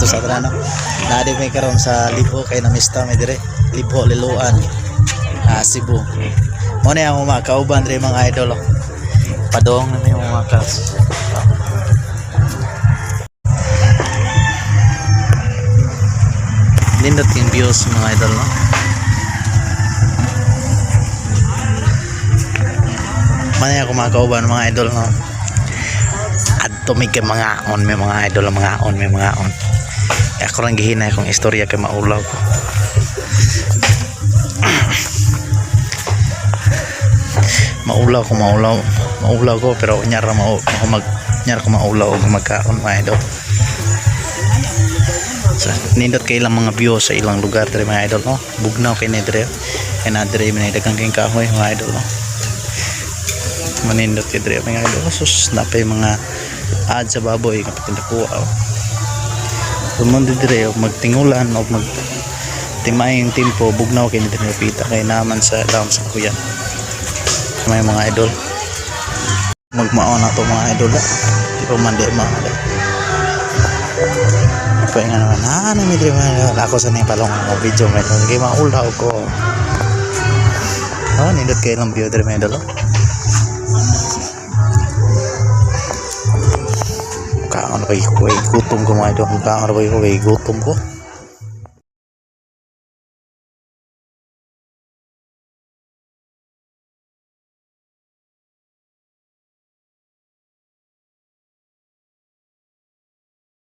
Sa tanan, no. Naa di may karon sa Libjo kay namista mi dire. Libjo, Liloan. Ah, Cebu. Mo na ang mga kauban dire, mga idol, oh. Padong na yung mga kas. Nindot yung views, mga idol, no? Manay ako, mga kauban, mga idol, no? Adto mi kay mga on may mga idol, mga on may mga on. Eh, ako lang gihinay akong istorya kay maulaw ko. Maulaw ko, maulaw. Maulaw ko pero unya ra mao ako mag unya ra ko maulaw og magkaon, mga idol. Sa nindot kay ilang mga view sa ilang lugar diri, mga idol, no? Bugnaw kay ni diri. Kay na diri may daghang kay kahoy, mga idol, no? Manindot kay diri, mga idol. Sus, napay mga ad sa baboy kapag nakuha, oh. Tumundi dire og magtingulan o mag timaing timpo, bugnaw kay ni diri pita kay naman sa dam sa kuya. May mga idol. Magmao na to, mga idol, ah. Di pa man di ma. Pa nga naman, ah, na may diri, mga idol. Ako sa nang palong mga video, mga idol. Kay maulaw ko. Oh, nindot kay ilang view diri, mga idol, oh. Kaon pa ko, gutom ko, mga idol. Kaon pa ko, gutom ko.